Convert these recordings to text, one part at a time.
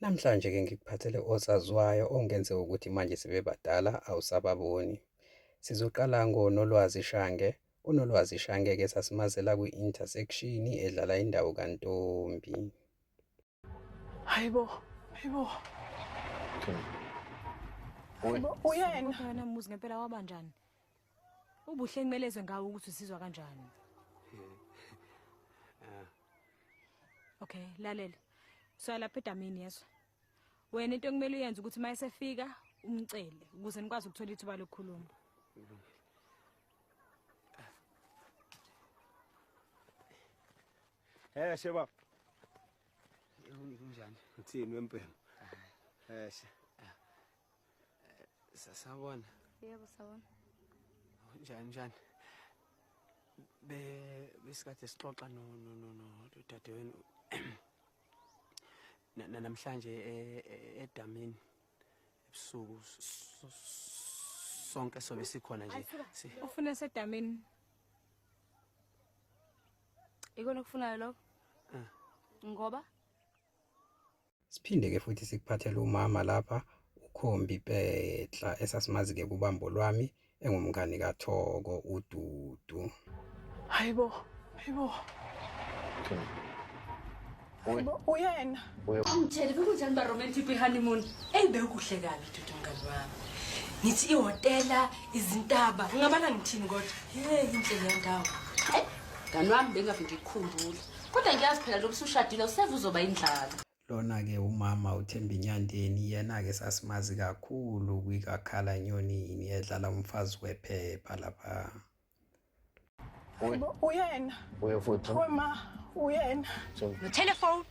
Namhlanje-ke ngikuphathele osaziwayo okungenzeka ukuthi manje sebebadala awusababoni. Sizoqala ngoNolwazi Shange. UNolwazi Shange-ke sasimazela kwi-Intersection edlala indawo kaNtombi. Hayibo, hayibo. Hayibo, uyena. Kodwa wena muzi ngempela wabanjani? Ubuhle kumele ezwe ngawo ukuthi usizwa kanjani. Okay, lalela. Soya lapha edamini yezwa. Wena into ekumele uyenze ukuthi uma esefika umcele ukuze nikwazi ukuthola ithuba lokukhuluma. Eh sheba. Kunjani? Uthini wempema? Eh she. Sasabona. Yebo sawona. Njani njani? Be besikade sixoxa no no no no dadewenu. Namhlanje e, e, edamini ebusuku sonke sobe sikhona nje. Ufuna sedamini? Ikona okufunayo lokho? Eh. Ngoba Siphinde ke futhi sikuphathele umama lapha uKhombi Petla esasimazi ke kubambo lwami engumngani kaThoko uDudu. Hayibo, hayibo. Hayibo, uyena. Ungitshele bekunjani ba romantic kwi-honeymoon? Eyi bekuhle kabi Dudu mngani wami. Ngithi ihhotela, izintaba, ngingabala ngithini kodwa? Hey, inhle leya ndawo. Hayi, mngani wami bengingave ngikukhumbule. Kodwa ngiyazi phela njengoba usushadile useve uzoba indlala. Lona-ke umama uThembi Nyandeni yena-ke sasimazi kakhulu kwikakhala nyonini edlala umfazi wephepha lapha. Hayibo, uyena. Uye futhi. Wema, uyena. Nothelefoni,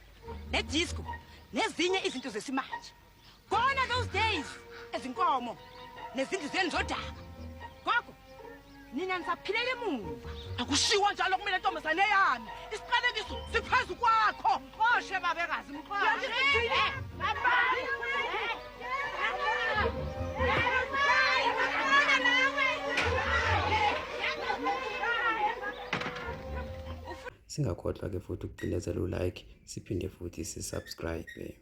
nedisco, nezinye izinto zesimanje. Gone are those days ezinkomo nezindlu zenu zodaka. Gogo, nina nisaphilela emuva. Akushiwo njalo kumele ntombazane yami. Isiqalekiso siphezu kwakho. Mxoshe babekazi, mxoshe. Singakhohlwa ke futhi ukucindezela ulike siphinde futhi sisubscribe.